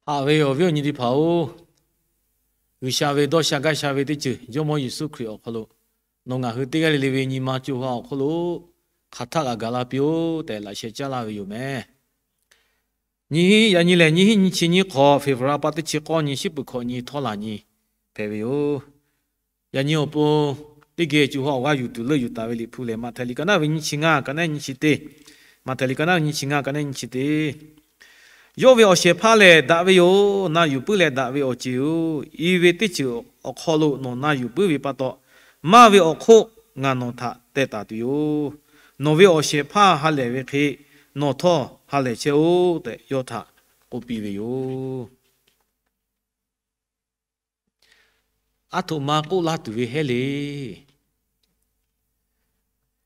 Haꞈ ve awˬ viˉ awˬ nyi teˇ hpaˍ-oˬ, G'uiˬsha ve dawˇ sha gaˇ sha ve teˇ ceuˬ Jawˇmawˇ Yeˍsuˆ Hkriꞈ awˬ hk'aw lo nawˬ ngaˬ hui teˇ g'aˇ le le ve nyi ma co ha awˬ hk'oˆ lo hk'aˬ htaˆ g'a gaˬ la piˇ-oˆ tehꞈ laꞈ sheh caˉ laˇ ve yoˬ meh. Nyiˇ hinˉ, yaꞈ nyi lehˬ nyiˇ hinˉ nyiˇ chi nyiˇ hk'awꞈ, February pa teˇ chi k'awˇ nyi, shiˉ peuˬ hkawꞈ nyi, htawˇ laˬ nyi hpehꞈ ve yoˬ. Yaꞈ nyi awˬ pon teˇ geh co ha awˬ g'aˇ yuˬ tuˬ leuˆ yuˬ taˍ ve Liꞈ hpu lehˬ, Maꞈhtehˍ liꞈ ka naˆ ve nyiˇ chi ngaˇ, ka naˆ nyiˇ chi teˇ, Maꞈhtehˍ liꞈ ka naˆ ve nyiˇ chi ngaˇ, ka naˆ nyiˇ chi teˇ. Yawˇ ve awˬ shehˍ hpaˇ lehˬ daꞈ ve yoˬ. Na yuˬ puiˉ leh daꞈ ve awˬ ceˬ-oˬ. I ve teˇ ceuˬ awˬ hk'aw lo nawˬ na yuˬ puiˉ ve pa taw, maˇ ve awˬ hk'oˆ ngaˬ nawˬ htaꞈ teh taˍ tuˬ yoˬ. Nawˬ ve awˬ shehˍ hpaˇ ha lehˬ ve hk'e nawˬ htawˇ ha lehˬ chehˇ-oˆ tehꞈ yawˇ htaꞈ k'oˆ piˇ ve yoˬ. Aˉ htoꞈ ma k'oˆ laˇ tuˬ ve hehˉ le.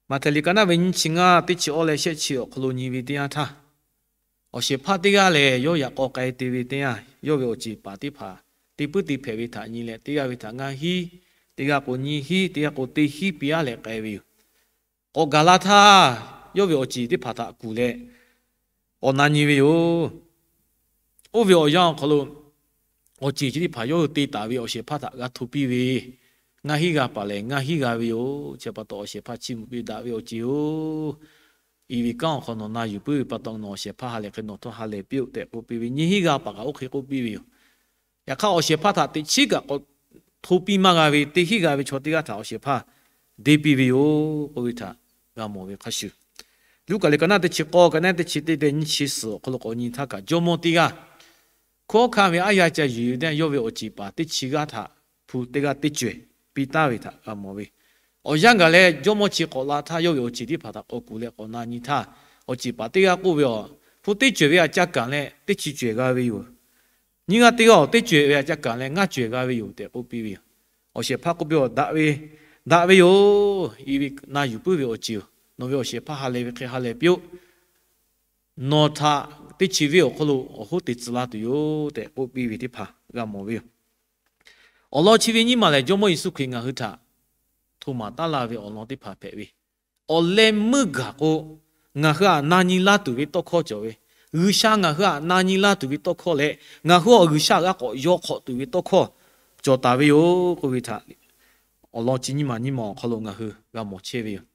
Maꞈhtehˍ liꞈ ka naˆ ve nyiˇ chi ngaˇ, teˇ chi awˇ leh shehˆ chi awˬ hk'aw lo nyi ve teˇ yanˇ htaˇ, awˬ shehˍ hpaˇ teˇ g'aˇ lehˬ yawˇ yaꞈ k'aw k'ai te ve teˇ yanˇ, yawˇ ve awˬ ceˬ paˍ teˇ hpaˍ te puiˉ te hpehꞈ ve htaꞈ nyi leh, teˇ g'aˇ ve htaꞈ ngaˇ hiˉ, teˇ g'aˇ k'o nyiˇ hiˉ, teˇ g'aˇ k'o teˇ hiˉ piˇ aˉ leh k'ai ve yoˬ. K'awꞈ gaˬ la htaˇ, yawˇ ve awˬ ceˬ teˇ hpaˍ htaꞈ kuˬ leh k'awꞈ na nyi ve yoˬ. Oˇ ve awˬ yanˇ awˬ hk'aw lo awˬ ceˬ chi teˇ hpaˍ yawˇ hui te taˍ ve awˬ shehˍ hpaˇ htaꞈ g'a hto piˇ ve, ngaˇ hiˉ g'a paˍ lehˬ ngaˇ hiˉ g'a ve yoˬ. Chi pa taw awˬ shehˍ hpaˇ chiˇ mvuh piˇ daꞈ ve awˬ ceˬ-oˬ. I ve kanˉ awˬ hk'aw nawˬ na yuˬ puiˉ ve pa taw nawˬ awˬ shehˍ hpaˇ ha lehˬ hk'e nawˬ htawˇ ha lehˬ piˇ-oˆ tehꞈ k'oˆ piˇ ve, nyiˇ hiˉ g'a paˍ kaꞈ oˇ hk'e k'oˆ piˇ ve yoˬ. Yaꞈ hk'aˇ awˬ shehˍ hpaˇ htaꞈ teꞈ chiˉ kaꞈ k'awꞈ hto piˇ maˇ g'a ve teˇ hiˉ g'a ve chaw teˇ g'aˇ htaꞈ awˬ shehˍ hpaˇ deˇ piˇ ve yoˬ k'oˆ ve htaꞈ g'a mawˬ ve hk'a shuˍ, Luˉkaꞈ liꞈ ka naˆ teˇ chi k'awˇ, ka naˆ teˇ chi teˇ leh nyiˇ chi suhˍ awˬ hk'aw lo k'awꞈ nyi htaˇ kaꞈ, jawˇmawˇ teˇ g'aˇ hkawˇ hkanˇ ve aˉ yaˇ ca yuˬ ve teˇ yanˇ, yawˇ ve awˬ ceˬ paˍ teˇ chi g'aˇ htaꞈ hpu teˇ g'aˇ teˇ cawehˬ piˇ taˍ ve htaꞈ g'a mawˬ ve. Awˬ yanˇ gaˬ leh jawˇmawˇ chi k'awꞈ la htaˇ, yawˇ ve awˬ ceˬ teˇ hpaˍ htaꞈ k'awꞈ kuˬ leh k'awꞈ na nyi htaˇ, awˬ ceˬ paˍ teˇ g'aˇ k'oˆ ve, Aw, hpu teˇ cawehˬ ve htaꞈ ca kanˍ leh teˇ chi cawehˬ g'a ve yoˬ. Nyiˇ g'aˇ teˇ g'aˇ, Aw, teˇ cawehˬ ve htaꞈ ca kanˍ leh ngaˇ cawehˬ g'a ve yoˬ tehꞈ k'oˆ piˇ ve yoˬ. Awˬ shehˍ hpaˇ k'oˆ piˇ-oˬ, Daꞈ ve, daꞈ ve yoˬ. I ve na yuˬ puiˉ ve awˬ ceˬ-oˬ. Nawˬ ve awˬ shehˍ hpaˇ ha lehˬ ve hk'e ha lehˬ piˇ-oˆ. Nawˬ htaꞈ teˇ chi venˇ awˬ hk'aw lo awˬ hoˉ te tcuh laˇ tuˬ yoˬ tehꞈ k'oˆ piˇ ve teˇ hpaˍ g'a mawˬ ve yoˬ. Awˬ lawn chi ve nyiˇ maˬ lehˬ, jawˇmawˇ Yeˍsuˆ Hkriꞈ ngaˬ hui htaꞈ hto maˍ taˉ la ve awˬ lawn teˇ hpaˍ hpehꞈ ve, awˬ leh meuˇ gaˬ k'o, ngaˬ hui htaꞈ na nyi laˇ tuˬ ve tawˇ hkawˇ cawˬ ve, G'uiˬsha ngaˬ hui htaꞈ na nyi laˇ tuˬ ve tawˇ hkawˇ leh, ngaˬ hui awˬ G'uiˬsha g'a k'awꞈ yaw hk'awꞈ tuˬ ve tawˇ hkawˇ cawˬ taˍ ve yoˬ k'oˆ ve htaꞈ, awˬ lawn chi nyiˇ maˬ nyiˇ maˬ awˬ hk'aw lo ngaˬ hui g'a mawˬ chehˇ ve yoˬ.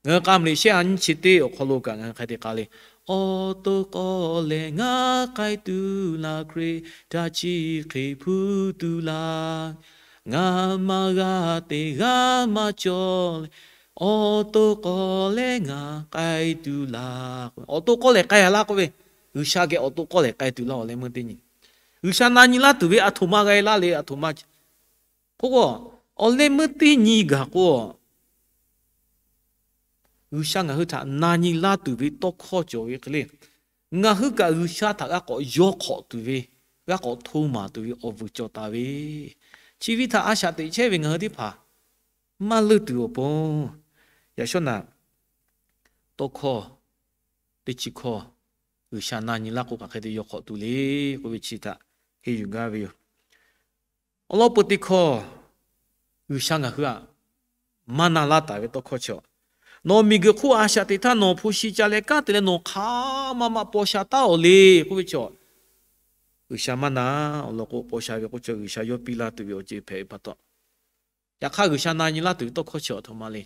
Ngaˬ hui k'a meuˍ liꞈ shehˆ ha nyiˇ chi teˇ awˬ hk'aw lo kaꞈ ngaˬ hui hk'a te k'a le, Awˬ to k'aw lehˬ ngaˬ k'ai tuˬ laˇ, Hkriꞈ htaꞈ chi hk'e hpu tuˬ laˇ. Ngaˬ maˇ g'a te g'a maˇ cawˬ leh, awˬ to k'aw lehˬ ngaˬ k'ai tuˬ laˇ. Awˬ to k'aw lehˬ k'ai a laˇ k'oˆ ve, G'uiˬsha geh awˬ to k'aw lehˬ k'ai tuˬ laˇ, awˬ leh meuˇ teˇ nyi. G'uiˬsha na nyi laˇ tuˬ ve aˬ htoꞈ ma g'a e laˇ le, aˬ htoꞈ ma k'oˆ k'o, awˬ leh meuˇ teˇ nyi gaˬ k'o, G'uiˬsha ngaˬ hui htaꞈ na nyi laˇ tuˬ ve tawˇ hkawˇ cawˬ ve hk'e le, ngaˬ hui kaꞈ G'uiˬsha htaꞈ g'a k'awꞈ yaw hk'awꞈ tuˬ ve, g'a k'awꞈ hto maˍ tuˬ ve awˬ vuiˬ cawˬ taˍ ve, chi ve htaꞈ a shaꞈ teꞈ chehˇ ve ngaˬ hui teˇ hpaˍ maˇ leunˇ tuˬ awˬ pon, yaꞈ shawˉ naꞈ tawˇ hkawˇ teˇ chi hkawˇ G'uiˬsha na nyi laˇ k'o hk'aˬ hk'e te yaw hk'awꞈ tuˬ le k'oˆ ve chi htaꞈ henˇ yuˬ gaˇ ve yoˬ. Awˬ lawn peu teˇ hkawˇ, G'uiˬsha ngaˬ hui htaꞈ maˇ na laˇ taˍ ve tawˇ hkawˇ chi, nawˬ miˬguiˬ hk'oˆ a shaꞈ teꞈ htaˇ nawˬ hpu shi ca leh kanˉ te leh nawˬ hk'aˬ ma ma paw sha taˉ-oˬ le k'oˆ ve chi, G'uiˬsha maˇ na. Awˬ lawn k'o, paw sha ve k'oˆ chi G'uiˬsha yawˇ piˇ laˇ tuˬ ve awˬ ceuˬ hpehꞈ ve pa taw, yaꞈ hk'aˇ G'uiˬsha na nyi laˇ tuˬ ve tawˇ hkawˇ chi aˬ htoꞈ ma le.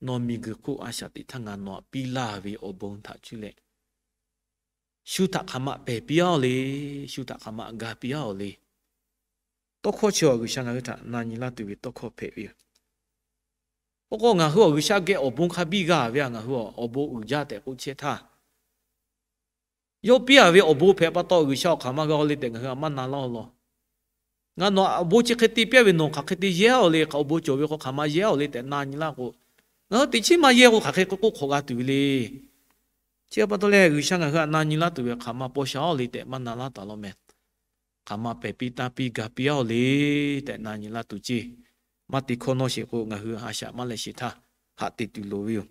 Nawˬ miˬguiˬ hk'oˆ a shaꞈ teꞈ htaˇ ngaˬ nawˬ htaꞈ piˇ laˇ ve awˬ bon htaꞈ cuˇ leh, shu htaꞈ hk'aˬ ma pehˬ piˇ-aˉ-oˬ le, shu htaꞈ hk'aˬ ma ga piˇ-aˉ-oˬ le. Tawˇ hkawˇ chi awˬ G'uiˬsha ngaˬ hui htaꞈ na nyi laˇ tuˬ ve tawˇ hkawˇ hpehꞈ ve yoˬ. K'o k'o, ngaˬ hui awˬ G'uiˬsha geh awˬ bon hk'a biˇ g'a ve, ngaˬ hui awˬ bon uiˍ jaˇ tehꞈ k'oˆ chehˇ htaˇ, yawˇ piˇ-a ve awˬ bon hpehꞈ pa taw G'uiˬsha awˬ hk'aˬ ma g'a-oˬ le tehꞈ ngaˬ hui htaꞈ maˇ na laˇ-oˬ law. Ngaˬ nawˬ awˬ bon chi hk'e te piˇ-a ve, nawˬ hk'aˬ hk'e te yehˇ-oˬ le, awˬ bon cawˬ ve k'o hk'aˬ ma yehˇ-oˬ le tehꞈ na nyi laˇ k'o, ngaˬ hui teꞈ chiˉ maˇ yehˇ k'o hk'aˬ hk'e k'oˆ k'oˆ hk'awꞈ g'a tuˬ ve le. Chi pa taw leh G'uiˬsha ngaˬ hui htaꞈ na nyi laˇ tuˬ ve hk'aˬ ma paw sha-oˬ le tehꞈ maˇ na laˇ taˍ law meh. Hk'aˬ ma pehˬ piˇ taˇ piˇ ga piˇ-aˉ-oˬ le tehꞈ na nyi laˇ tuˬ ceˇ. Maˇ te hkawˇ nawˇ sheˍ k'o, ngaˬ hui a shaꞈ maˇ leh sheˍ htaˇ haꞈ te tuˬ loˍ ve yoˬ.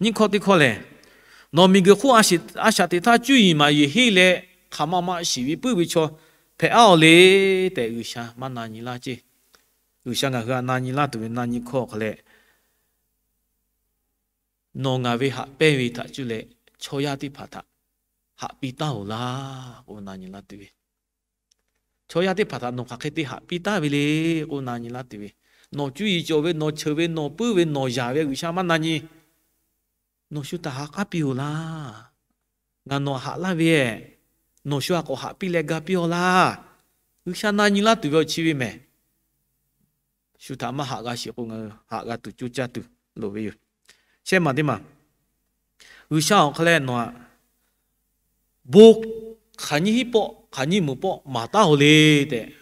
Nyiˇ hkawˇ teˇ hkawˇ lehˬ, nawˬ miˬguiˬ hk'oˆ a shaꞈ teꞈ htaˇ cuˇ yiˍ maˍ yiˍ henˇ leh hk'aˬ ma ma shiˍ ve puiˉ ve chaw hpehꞈ-aˉ-oˬ le tehꞈ G'uiˬsha maˇ na nyi laˇ ceˇ. G'uiˬsha ngaˬ hui htaꞈ na nyi laˇ tuˬ ve na nyi hkawˇ hk'a leh, nawˬ ngaˬ ve haꞈ pehnˇ ve htaꞈ cuˇ leh chaw yaˇ teˇ hpaˍ htaꞈ haꞈ piˇ taˉ-oˬ laˇ k'o na nyi laˇ tuˬ ve. Chaw yaˇ teˇ hpaˍ htaꞈ nawˬ hk'aˬ hk'e te haꞈ piˇ taˍ ve le k'o, na nyi laˇ tuˬ ve. Nawˬ cuˇ yiˍ cawˬ ve, nawˬ cheuˬ ve, nawˬ puiˉ ve, nawˬ yaꞈ ve, G'uiˬsha maˇ na nyi. Nawˬ shu htaꞈ ha k'aˉ piˇ-oˬ laˇ. Ngaˬ nawˬ haꞈ laˇ ve, nawˬ shu htaꞈ k'awꞈ haꞈ piˇ leh ga piˇ-aw laˇ. G'uiˬsha na nyi laˇ tuˬ ve awˬ chi ve mehˬ. Shu htaꞈ maˇ haꞈ g'a sheˍ k'o, ngaˬ hui haꞈ g'a tuˬ coˇ caˇ tuˬ loˍ ve yoˬ. Shehˉ maˬ teˇ maˬ, G'uiˬsha awˬ hk'aw leh nawˬ aꞈ bon hk'aˬ nyiˇ hinˉ pawˆ, hk'aˬ nyiˇ meunˍ pawˆ maˍ taˉ-oˬ le tehꞈ,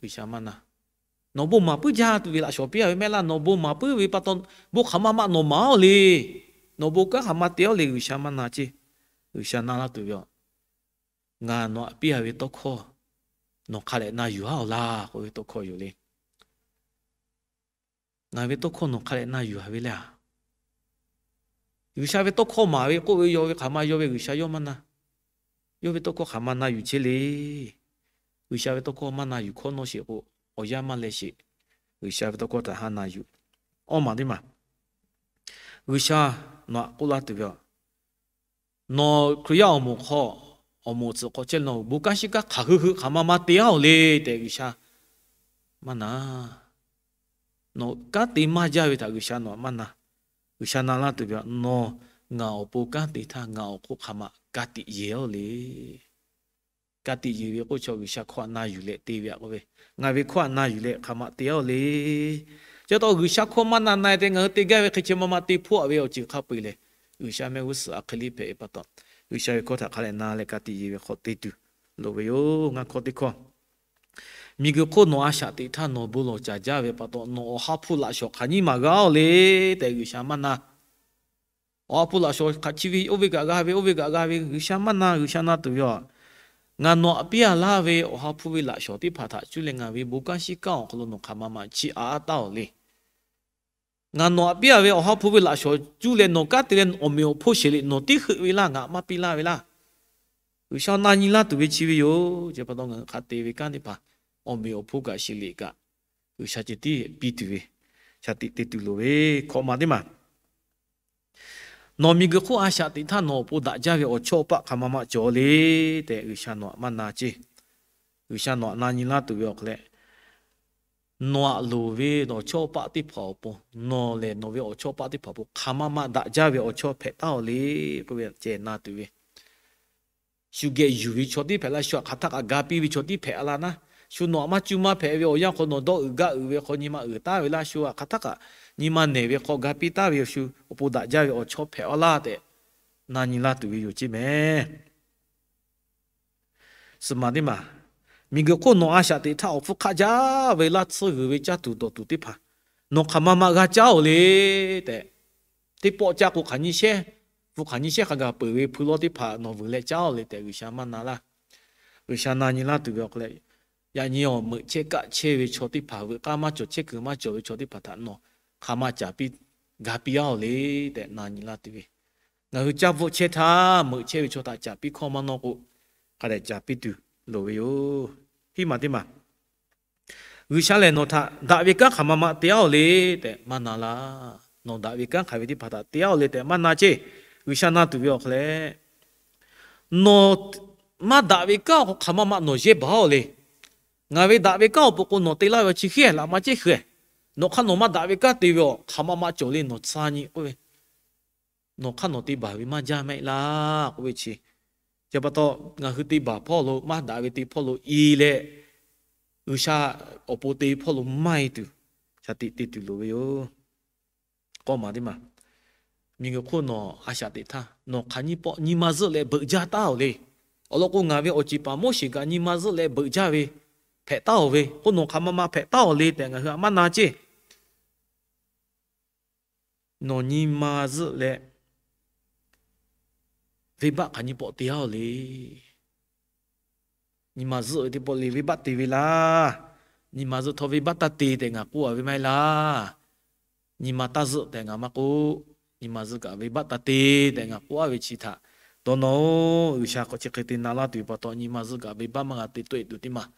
G'uiˬsha maˇ na. Nawˬ bon maˍ puiˉ jaˇ tuˬ ve laꞈ shawˍ piˇ-a ve mehˆ laˇ. Nawˬ bon maˍ puiˉ ve pa taw, bon hk'aˬ ma ma nawˬ maˍ-oˬ le. Nawˬ bon kanˉ hk'aˬ ma te-oˬ le, G'uiˬsha maˇ na ceˇ. G'uiˬsha na laˇ tuˬ ve aˬ, ngaˬ nawˬ aꞈ piˇ-a ve tawˇ hkawˇ nawˬ hk'a lehꞈ na yuˬ-a-oˬ laˇ k'oˆ ve tawˇ hkawˇ yoˬ le. Ngaˬ ve tawˇ hkawˇ nawˬ hk'a lehꞈ na yuˬ-a ve le a. G'uiˬsha ve tawˇ hkawˇ maˍ ve k'oˆ ve, yaw ve hk'aˬ ma yaw ve G'uiˬsha yawˇ maˇ na. Yawˇ ve tawˇ hkawˇ hk'aˬ ma na yuˬ chehˇ le. G'uiˬsha ve tawˇ hkawˇ maˇ na yuˬ hkawˇ nawˇ sheˍ k'o, awˬ yanˇ maˇ leh sheˍ. G'uiˬsha ve tawˇ hkawˇ htaꞈ ha na yuˬ. Awˇ maˬ teˇ maˬ, G'uiˬsha nawˬ aꞈ k'oˆ laˇ tuˬ ve aˬ, nawˬ Hkriꞈ yaˇ awˬ moˍ hk'aw, awˬ moˍ awˬ tcuhˍ hk'aw chehˇ leh nawˬ bon kanˉ shiˉ kanˉ hk'aˬ hui hui hk'aˬ ma ma te-a-oˬ le tehꞈ G'uiˬsha maˇ na. Nawˬ kanˉ te maˇ jaˇ ve htaꞈ G'uiˬsha nawˬ aꞈ maˇ na. G'uiˬsha na laˇ tuˬ ve aˬ, nawˬ ngaˬ awˬ pon kanˉ te htaˇ ngaˬ awˬ hk'oˆ hk'aˬ ma ka tiꞈ yeˬ-a-oˬ le. Ka tiꞈ yeˬ ve k'oˆ chaw G'uiˬsha hkawˇ htaꞈ na yuˬ leh te ve aꞈ k'oˆ ve, ngaˬ ve hkawˇ htaꞈ na yuˬ leh hk'aˬ ma te-a-oˬ le. Chi pa taw G'uiˬsha hkawˇ maˇ na na-e te ngaˬ hui te gaˇ ve hk'e chi ma ma te hpawˇ-a ve awˬ ceuˬ hk'a peu-eˬ lehˬ, G'uiˬsha mehˆ g'uˇ suhˍ a hk'e le hpehꞈ ve pa taw, G'uiˬsha ve hkawˇ htaꞈ hk'a lehꞈ na leh ka tiꞈ yeˬ ve hk'aw te tuˬ loˍ ve yoˬ. Ngaˇ hkawˇ teˇ hkawˇ, miˬguiˬ hk'oˆ nawˬ a shaꞈ teꞈ htaˇ nawˬ bon lawˬ caˍ jaˇ ve pa taw, nawˬ awˬ ha hpu laꞈ shawˍ hk'aˬ nyiˇ maˬ g'a-oˬ le tehꞈ G'uiˬsha maˇ na. Awˬ ha hpu laꞈ shawˍ hk'aˬ chi ve oˇ ve kaꞈ g'a ve, oˇ ve kaꞈ g'a ve, G'uiˬsha maˇ na. G'uiˬsha na tuˬ ve aˬ, ngaˬ nawˬ aꞈ piˇ-a laˇ ve awˬ ha hpu ve laꞈ shawˍ teˇ hpaˍ htaꞈ cuˇ leh ngaˬ ve bon kanˉ shiˉ kanˉ awˬ hk'aw lo nawˬ hk'aˬ ma ma chiˇ aꞈ taˉ-oˬ le. Ngaˬ nawˬ aꞈ piˇ-a ve awˬ ha hpu ve laꞈ shawˍ cuˇ leh nawˬ kanˉ te leh awˬ meꞈ awˬ hponˇ sheˍ liꞈ nawˬ tiˉ heuˆ ve laˇ, ngaˬ maˇ piˇ laˇ ve laˇ. G'uiˬsha na nyi laˇ tuˬ ve chi ve yoˬ. Chi pa taw ngaˬ hui hk'a te ve kanˉ teˇ hpaˍ, awˬ meꞈ awˬ hponˇ kaꞈ sheˍ liꞈ kaꞈ, G'uiˬsha ceh tiˉ piˇ tuˬ ve, shaˍ tiꞈ te tuˬ loˍ ve. Hkawꞈ maˬ teˇ maˬ, nawˬ miˬguiˬ hk'oˆ a shaꞈ teꞈ htaˇ nawˬ awˬ pon daꞈ jaˇ ve awˬ chawˇ awˬ paˆ hk'aˬ ma ma cawˬ le tehꞈ G'uiˬsha nawˬ aꞈ maˇ na ceˇ. G'uiˬsha nawˬ aꞈ na nyi laˇ tuˬ ve awˬ hk'aw leh, nawˬ aꞈ loˍ ve awˬ chawˇ awˬ paˆ teˇ hpaˍ awˬ pon, nawˬ lehˬ nawˬ ve awˬ chawˇ awˬ paˆ teˇ hpaˍ awˬ pon hk'aˬ ma ma daꞈ jaˇ ve awˬ chawˇ hpehꞈ taˉ-oˬ le k'oˆ ve ceh na tuˬ ve. Shu geh yuˬ ve chaw tiˉ hpehꞈ laˇ, shu htaꞈ hk'aˬ htaˆ kaꞈ ga piˇ ve chaw tiˉ hpehꞈ-a laˇ naˉ, shu nawˬ aꞈ maˇ cuˇ maˇ hpehꞈ ve awˬ yanˇ hk'aw nawˬ dawˇ uiˍ gaˇ uiˍ ve hk'aw nyi ma uiˍ taˉ ve laˇ, shu htaꞈ hk'aˬ htaˆ kaꞈ nyi ma nehˬ ve hk'aw ga piˇ taˉ ve, shu awˬ pon daꞈ jaˇ ve awˬ chawˇ hpehꞈ-a laˇ tehꞈ na nyi laˇ tuˬ ve yoˬ ceˇ mehˍ. Suhˍ maˬ teˇ maˬ, miˬguiˬ hk'oˆ nawˬ a shaꞈ teꞈ htaˇ awˬ hpfuhˇ hk'aˆ jaˇ ve laˇ tsuhˇ g'uiˬ ve caˇ tuˬ dawˬ tuˬ teˇ hpaˍ nawˬ hk'aˬ ma ma g'a caˇ-oˬ le tehꞈ, teˇ pawˆ caˇ k'o hk'aˬ nyi shehˉ, hpu hk'aˬ nyi shehˉ hk'a gaˬ peuˬ ve hpu lawˇ teˇ hpaˍ nawˬ vuiˬ leh caˇ-oˬ le tehꞈ G'uiˬsha maˇ na laˇ. G'uiˬsha na nyi laˇ tuˬ ve awˬ hk'aw leh, yaꞈ nyi awˬ meuꞈ chehˇ kaˆ chehˇ ve chaw teˇ hpaˍ, veuꞈ k'aˇ maˇ cawˬ, chehˇ kuiˬ maˇ cawˬ ve chaw teˇ hpaˍ htaꞈ nawˬ hk'aˬ ma caˍ piˇ, ga piˇ-a-oˬ le tehꞈ na nyi laˇ tuˬ ve. Ngaˬ hui caˇ bvuhˆ chehˇ htaˇ meuꞈ chehˇ ve chaw htaꞈ caˍ piˇ hkawˇ maˇ nawˇ k'o, hk'a dehꞈ caˍ piˇ tuˬ loˍ ve yoˬ. Hiˉ maˬ teˇ maˬ, G'uiˬsha lehˬ nawˬ htaꞈ daꞈ ve kanˉ hk'aˬ ma ma te-a-oˬ le tehꞈ maˇ na laˇ. Nawˬ daꞈ ve kanˉ hk'aˬ ve teˇ hpaˍ htaꞈ te-a-oˬ le tehꞈ maˇ na ceˇ. G'uiˬsha na tuˬ ve awˬ hk'aw leh, nawˬ maˇ daꞈ ve kanˉ awˬ hk'aw hk'aˬ ma ma nawˬ yehˇ baˬ-oˬ le. Ngaˬ ve daꞈ ve kanˉ awˬ pon k'o nawˬ te laˇ ve awˬ chi hk'e laꞈ ma ceˇ hk'e, nawˬ hk'aˇ nawˬ maˇ daꞈ ve kanˉ te ve awˬ hk'aˬ ma ma cawˬ le nawˬ tcuh nyi k'oˆ ve, nawˬ hk'aˇ nawˬ te baˬ ve maˇ jaˇ mehˆ laˇ k'oˆ ve chi. Chi pa taw, ngaˬ hui te baˬ hpawˇ lo maˇ daꞈ ve te hpawˇ lo i leh, G'uiˬsha awˬ pon te hpawˇ lo maˇ e tuˬ, shaˍ tiꞈ te tuˬ loˍ ve yoˬ. K'awˇ maˬ teˇ maˬ, miˬguiˬ hk'oˆ nawˬ a shaꞈ teꞈ htaˇ nawˬ hk'aˬ nyiˇ pawˆ nyi ma zuhˆ leh beuꞈ jaˇ taˉ-oˬ le. Awˬ lawn k'o, ngaˬ ve awˬ ceˬ paˍ Moˉseˍ kaꞈ nyi ma zuhˆ leh beuꞈ jaˇ ve hpehꞈ taˉ-oˬ ve k'o, nawˬ hk'aˬ ma ma hpehꞈ taˉ-oˬ le tehꞈ ngaˬ hui a maˇ na ceˇ. Nawˬ nyi ma zuhˆ leh venˇbaˆ hk'aˬ nyiˇ pawˆ te-a-oˬ le. Nyi ma zuhˆ ve teˇ pawˆ le venˇbaˆ te ve laˇ. Nyi ma zuhˆ htawˇ venˇbaˆ taˇ te tehꞈ ngaˬ k'oˆ-a ve maˇ heˆ laˇ. Nyi ma taˇ zuhˆ tehꞈ ngaˬ maˇ k'oˆ. Nyi ma zuhˆ kaꞈ venˇbaˆ taˇ te tehꞈ ngaˬ k'oˆ-a ve chi htaꞈ dawˇ nawˇ-oˬ. G'uiˬsha k'awꞈ chi hk'e te na laˇ tuˬ ve pa taw, nyi ma zuhˆ kaꞈ venˇbaˆ maˇ g'a te tawˆ-e tuˬ teˇ maˬ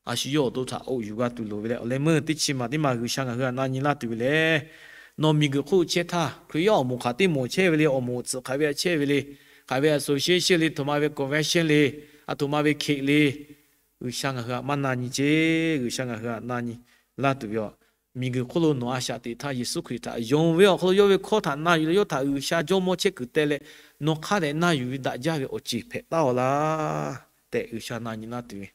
a shu yawˇ awˬ to htaꞈ k'oˆ yuˬ g'a tuˬ loˍ ve leh, awˬ leh meuˇ teˇ chi maˬ teˇ maˬ G'uiˬsha ngaˬ hui htaꞈ na nyi laˇ tuˬ ve lehˬ, nawˬ miˬguiˬ hk'oˆ chehˇ htaˇ, Hkriꞈ yaˇ awˬ moˍ hk'aˬ teˇ moˍ chehˇ ve le, awˬ moˍ awˬ tsuhꞈ hk'aˬ ve htaꞈ chehˇ ve le, hk'aˬ ve association le, a htoꞈ ma ve convention le, a htoꞈ ma ve hkeꞈ le, G'uiˬsha ngaˬ hui htaꞈ maˇ na nyi ceˇ. G'uiˬsha ngaˬ hui htaꞈ na nyi laˇ tuˬ ve aˬ, miˬguiˬ hk'oˆ lo nawˬ a shaꞈ teꞈ htaˇ Yeˍsuˆ Hkriꞈ htaꞈ yonˍ ve awˬ hk'aw lo yawˇ ve hkawˇ htaꞈ na yuˬ leh yawˇ htaꞈ G'uiˬsha jawˇmawˇ chehˇ kuiˬ teh leh, nawˬ hk'a dehꞈ na yuˬ ve daꞈ jaˇ ve awˬ ceˬ hpehꞈ taˉ-oˬ laˇ tehꞈ G'uiˬsha na nyi laˇ tuˬ ve,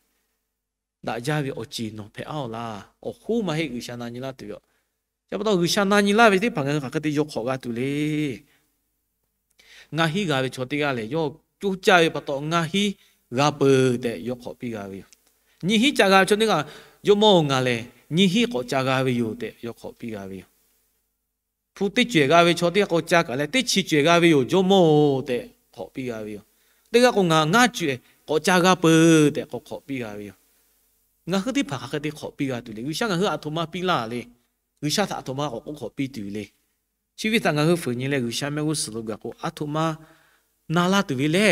daꞈ jaˇ ve awˬ ceˬ nawˬ hpehꞈ aˉ-oˬ laˇ. Awˬ hoˉ maˇ heˆ, G'uiˬsha na nyi laˇ tuˬ ve aˬ. Chi pa taw G'uiˬsha na nyi laˇ ve teˇ hpaˍ ngaˬ hui hk'aˬ hk'e te yaw hk'awꞈ g'a tuˬ le. Ngaˇ hinˉ g'a ve chaw teˇ g'aˇ lehˬ, yawˇ coˇ caˇ ve pa taw ngaˇ hinˉ g'a peuˬ tehꞈ yaw hk'awꞈ piˇ g'a ve yoˬ. Nyiˇ hinˉ ca g'a ve chaw teˇ g'aˇ, Jawˇmawˇ-oˬ, ngaˬ lehˬ nyiˇ hinˉ k'awꞈ ca g'a ve yoˬ tehꞈ yaw hk'awꞈ piˇ g'a ve yoˬ. Hpu teˇ cawehˬ g'a ve chaw teˇ g'aˇ k'awꞈ ca kaꞈ leh, teˇ chi cawehˬ g'a ve yoˬ Jawˇmawˇ-oˬ tehꞈ hk'awꞈ piˇ g'a ve yoˬ. Teˇ g'aˇ k'o, ngaˬ ngaˇ cawehˬ k'awꞈ ca g'a peuˬ tehꞈ k'awꞈ hk'awꞈ piˇ g'a ve yoˬ. Ngaˬ hui teˇ hpaˍ hk'aˬ hk'e te hk'awꞈ piˇ g'a tuˬ le. G'uiˬsha ngaˬ hui aˬ htoꞈ ma piˇ laˇ le. G'uiˬsha htaꞈ aˬ htoꞈ ma k'awꞈ k'oˆ hk'awꞈ piˇ tuˬ le. Chi ve htaꞈ ngaˬ hui fuiˍ nyi leh G'uiˬsha mehˆ g'uˇ suhˍ lo gaˬ k'o, aˬ htoꞈ ma na laˇ tuˬ ve le.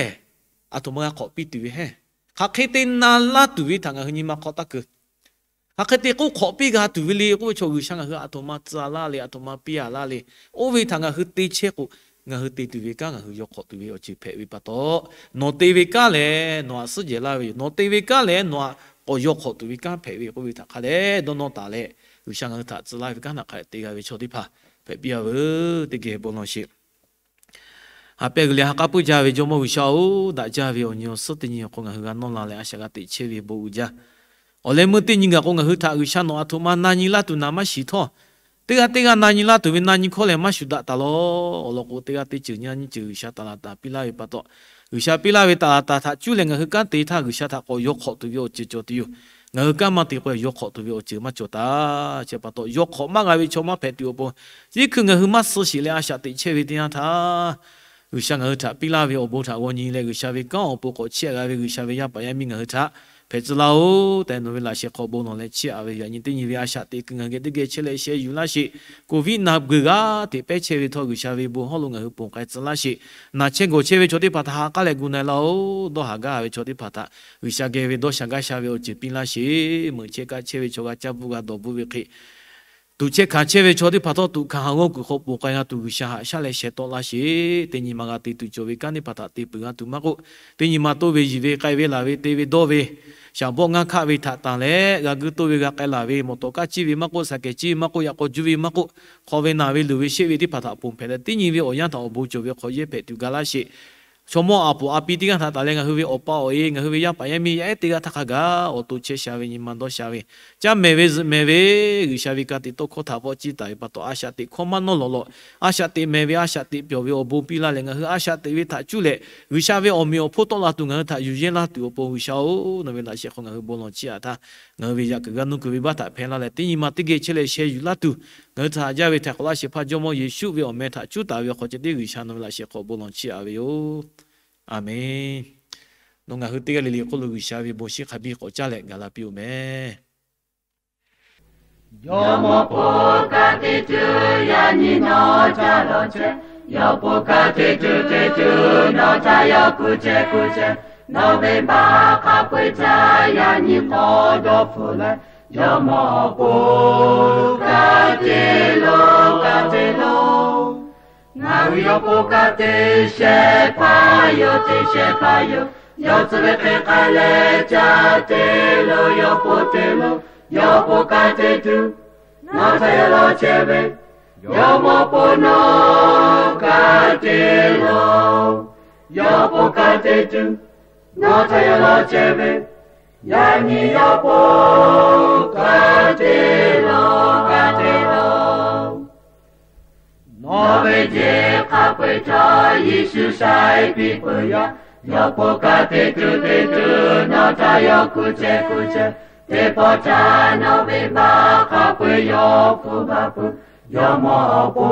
Aˬ htoꞈ ma g'a hk'awꞈ piˇ tuˬ ve heˆ. Hk'aˬ hk'e te na laˇ tuˬ ve htaꞈ ngaˬ hui nyi ma hk'aw taˇ keu. Hk'aˬ hk'e te k'oˆ hk'awꞈ piˇ g'a tuˬ ve le k'oˆ ve chaw, G'uiˬsha ngaˬ hui aˬ htoꞈ ma tcuh laˇ le, aˬ htoꞈ ma piˇ a laˇ le. Oˇ ve htaꞈ ngaˬ hui te chehˇ k'o, ngaˬ hui te tuˬ ve kanˉ ngaˬ hui yaw hk'awꞈ tuˬ ve awˬ ceuˬ hpehꞈ ve pa taw, nawˬ te ve kanˉ lehˬ nawˬ htaꞈ suhˉ jehˬ laˇ ve yoˬ. Nawˬ te ve kanˉ lehˬ nawˬ htaꞈ k'awꞈ yaw hk'awꞈ tuˬ ve kanˉ hpehꞈ ve k'oˆ ve htaꞈ hk'a dehꞈ dawˇ nawˇ taˍ leh, G'uiˬsha ngaˬ hui htaꞈ tcuh laˇ ve kanˉ htaꞈ hk'a dehꞈ te g'a ve chaw teˇ hpaˍ hpehꞈ piˇ a veuˬ. Teˇ geh bon lawˬ sheˍ. Ha pehˇ g'uiˬ leh ha k'aˉ puiˉ jaˇ ve Jawˇmawˇ G'uiˬsha-oˬ, daꞈ jaˇ ve awˬ nyi awˬ suhˉ teˇ nyi awˬ hk'aw ngaˬ hui g'a nawˇ la leh a shaꞈ g'a teꞈ chehˇ ve bon uiˍ jaˇ. Awˬ leh meuˇ teˇ nyi gaˬ k'o, ngaˬ hui htaꞈ G'uiˬsha nawˬ aˬ htoꞈ ma na nyi laˇ tuˬ naˍ maˇ shiˍ htawˇ, teˇ g'aˇ teˇ g'aˇ na nyi laˇ tuˬ ve na nyi hkawˇ lehˬ maˇ shuˍ daꞈ taˍ lawˬ. Awˬ lawn k'o, teˇ g'aˇ teˇ ceuˬ nyi a nyi ceuˬ G'uiˬsha taˍ laˍ taˍ piˇ laˇ ve pa taw, G'uiˬsha piˇ laˇ ve taˍ laˍ taˍ htaꞈ cuˇ leh ngaˬ hui kanˉ te htaˇ G'uiˬsha htaꞈ k'awꞈ yaw hk'awꞈ tuˬ ve awˬ ceuˬ cawˬ tuˬ yoˬ. Ngaˬ hui kanˉ maˇ te k'o yaw hk'awꞈ tuˬ ve awˬ ceuˬ maˇ cawˬ taˍ. Chi pa taw yaw hk'awꞈ maˇ g'a ve chaw maˇ hpehꞈ tuˬ awˬ pon, teˇ hkui ngaˬ hui maˇ suh sheˍ leh a shaꞈ teꞈ chehˇ ve teˇ yanˇ htaˇ, G'uiˬsha ngaˬ hui htaꞈ piˇ laˇ ve awˬ bon htaꞈ g'aw nyi leh, G'uiˬsha ve kanˉ awˬ pon k'awꞈ chiˇ aꞈ g'a ve G'uiˬsha ve yaˇ paˍ yaˇ miˇ ngaˬ hui htaꞈ hpehꞈ tcuh laˇ-oˬ tehꞈ nawˬ ve laꞈ sheh hk'aw bon lawˬ leh chiˇ aꞈ ve yaꞈ nyi teˇ nyi ve a shaꞈ teꞈ kuiˬ ngaˬ hui geh teˇ geh chehˇ leh sheh yuˬ laˇ sheˍ. Covid naˬ beuˬ g'aˇ hteꞈ pehˇ chehˇ ve htawˇ, G'uiˬsha ve bon hawˉ lo ngaˬ hui ponˬ k'ai tcuh laˇ sheˍ. Naˬ chehˇ gawˬ chehˇ ve chaw teˇ hpaˍ htaꞈ ha k'aˉ leh gu na-e laˇ-oˬ. Dawˇ haˍ gaˇ ve chaw teˇ hpaˍ htaꞈ G'uiˬsha geh ve dawˇ sha gaˇ sha ve awˬ ceuˬ piˇ laˇ sheˍ. Meuꞈ chehˇ kaˆ chehˇ ve chaw g'a caˇ bvuhˇ g'a dawˬ bvuhˇ ve hk'e, tuꞈ chehˇ hkanˍ chehˇ ve chaw teˇ hpaˍ htawˇ tuꞈ hkanˍ ha g'awˇ kuiˬ hk'aw ponˬ k'ai g'a tuˬ G'uiˬsha haꞈ shaˉ leh sheh tawˆ laˇ sheˍ. Teˇ nyi ma g'a te tuˬ cawˬ ve kanˉ teˇ hpaˍ htaꞈ te peuˬ g'a tuˬ maˇ k'oˆ, teˇ nyi ma toˇ ve yiˬ ve k'ai ve laˬ ve te ve dawˇ ve, shaˍ bawˆ ngaˇ hkaˆ ve htaꞈ tanˬ leh g'a guiˇ toˇ ve g'a k'ai laˬ ve, mawˬ tawˍ kaˇ ciˇ ve maˇ k'oˆ, saˍ kehˍ ciˇ ve maˇ k'oˆ, yaꞈ k'aw juˇ ve maˇ k'oˆ, hk'aw ve naˬ ve luˬ ve sheˆ ve teˇ hpaˍ htaꞈ ponˬ hpehꞈ leh, teˇ nyi ve awˬ yanˇ htaꞈ awˬ bon cawˬ ve hk'aw yehˇ hpehꞈ tuˬ ga laˇ sheˍ. Chaw mawˇ aˬ poˍ a pi teˇ g'aˇ htaꞈ tanˬ leh ngaˬ hui ve awˬ pa awˬ e, ngaˬ hui ve yaˇ paˍ yaˇ miˇ yaˇ ehˉ teˇ g'aˇ htaˇ hk'a gaˬ awˬ to chehˇ sha ve nyi ma dawˇ sha ve, caˇ mehˍ ve zuhꞈ mehˍ ve, G'uiˬsha ve ka tiꞈ tawˇ hkawˇ htaꞈ vawˆ ciˇ taˍ ve pa taw, a shaꞈ teꞈ hkawˇ maˇ nawˇ lawˬ lawꞈ, a shaꞈ teꞈ mehˍ ve a shaꞈ teꞈ pyawˬ ve awˬ bon piˇ laˇ leh, ngaˬ hui a shaꞈ teꞈ ve htaꞈ cuˇ leh G'uiˬsha ve awˬ meꞈ awˬ hponˇ tawˆ la tuˬ ngaˬ hui htaꞈ yuˬ yehˇ laˇ tuˬ awˬ pon G'uiˬsha-oˬ, nawˬ ve laꞈ sheh hk'aw ngaˬ hui bon lawˬ chiˇ aꞈ htaˇ, ngaˬ hui ve yaꞈ kuiˬ g'a nuˇ kuiˬ ve baˆ htaꞈ hpehˇ laˇ leh, teˇ nyi ma teˇ geh chehˇ leh sheh yuˬ laˇ tuˬ, ngaˬ hui htaꞈ haꞈ jaˇ ve htaiˍ hk'awꞈ laˇ shehˍ hpaˇ Jawˇmawˇ Yeˍsuˆ ve awˬ meh htaꞈ cuˉ taˍ ve awˬ hk'aw ceh tiˉ G'uiˬsha nawˬ ve laꞈ sheh hk'aw bon lawˬ chiˇ aꞈ ve yoˬ. Aˬmenˍ. Nawˬ ngaˬ hui teˇ g'aˇ le le hk'oˆ lo G'uiˬsha ve bon shiˍ hk'a biˇ k'awꞈ caˇ leh gaˬ la piˇ-oˬ meh. Jawˇmawˇ po ka te tuˬ yaꞈ nyi nawˬ ca lawˬ chehˇ. Yawˇ po ka te tuˬ te tuˬ nawˬ ca yawˇ kuˬ chehˇ kuˬ chehˇ. Nawˬ ve baˆ hk'a peu-eˬ htaꞈ yaꞈ nyi k'awꞈ dawˇ hpfuhˆ leh, Jawˇmawˇ po ka te lo, ka te lo. Ngaˬ hui yawˇ po ka te shehˍ hpaˇ yoˬ, te shehˍ hpaˇ yoˬ. Yawˇ tcuh ve hk'e k'ai leh ca te lo, yawˇ po te lo. Yawˇ po ka te tuˬ nawˬ ca yawˇ lawˬ chehˇ ve, Jawˇmawˇ po nawˬ ka te lo. Yawˇ po ka te tuˬ nawˬ ca yawˇ lawˬ chehˇ ve, yaꞈ nyi yawˇ po ka te lo, ka te lo. Nawˬ ve jeˬ hk'a peu-eˬ chaw Yeˍsuˆ shaiˍ piˇ peuˬ yaˇ. Yawˇ po ka te tuˬ te tuˬ nawˬ ca yawˇ kuˬ chehˇ kuˬ chehˇ. Teˇ pawˆ htaˇ nawˬ ve baˆ hk'a peu-eˬ yawˇ kuˬ baˬ peuˬ. Jawˇmawˇ po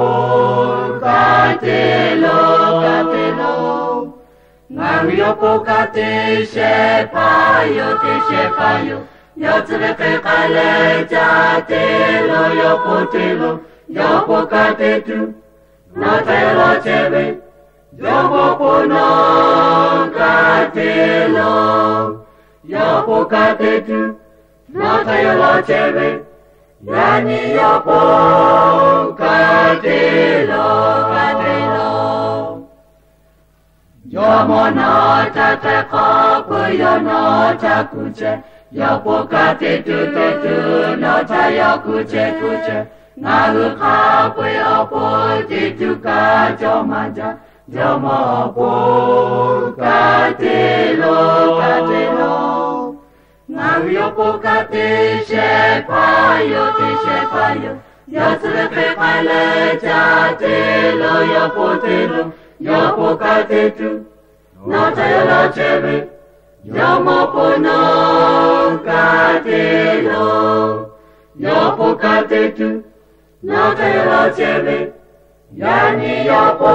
ka te lo, ka te lo. Ngaˬ hui yawˇ po ka te shehˍ hpaˇ yoˬ, te shehˍ hpaˇ yoˬ. Yawˇ tcuh ve hk'e k'ai leh ca te lo, yawˇ po te lo. Yawˇ po ka te tuˬ nawˬ ca yawˇ lawˬ chehˇ ve, Jawˇmawˇ po nawˬ ka te lo. Yawˇ po ka te tuˬ nawˬ ca yawˇ lawˬ chehˇ ve, yaꞈ nyi yawˇ po ka te lo, ka te lo. Jawˇmawˇ nawˬ ca htaiˍ hk'awꞈ peuˬ, yawˇ nawˬ ca kuˬ chehˇ. Yawˇ po ka teˇ tuˬ teˇ tuˬ nawˬ htaꞈ yawˇ kuˬ chehˇ kuˬ chehˇ. Ngaˬ hui hk'a peu-eˬ awˬ pon teˇ tuˬ kaꞈ cawˬ maˇ jaˇ. Jawˇmawˇ awˬ pon ka te lo, ka te lo. Ngaˬ hui yawˇ po ka te shehˍ hpaˇ yoˬ, te shehˍ hpaˇ yoˬ. Yawˇ tcuh ve hk'e k'ai leh ca te lo, yawˇ po te lo. Yawˇ po ka te tuˬ nawˬ htaꞈ yawˇ laˇ chehˇ ve, Jawˇmawˇ po nawˬ ka te lo. Yawˇ po ka te tuˬ nawˬ htaꞈ yawˇ laˇ chehˇ ve, yaꞈ nyi yawˇ po